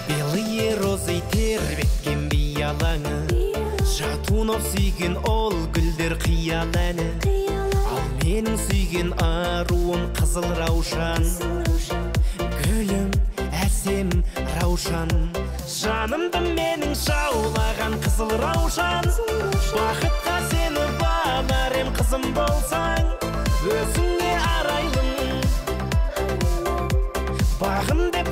Белые розы тербеткен биялаңы, Шатунов сүйген ол гүлдер қиял әні. Ал менің сүйген аруым қызыл раушан, гүлім әсем раушан. Жанымды менің жаулаған қызыл раушан, бақытқа сені балар ем қызым болсаң, өзіңе арайлым. Бағым деп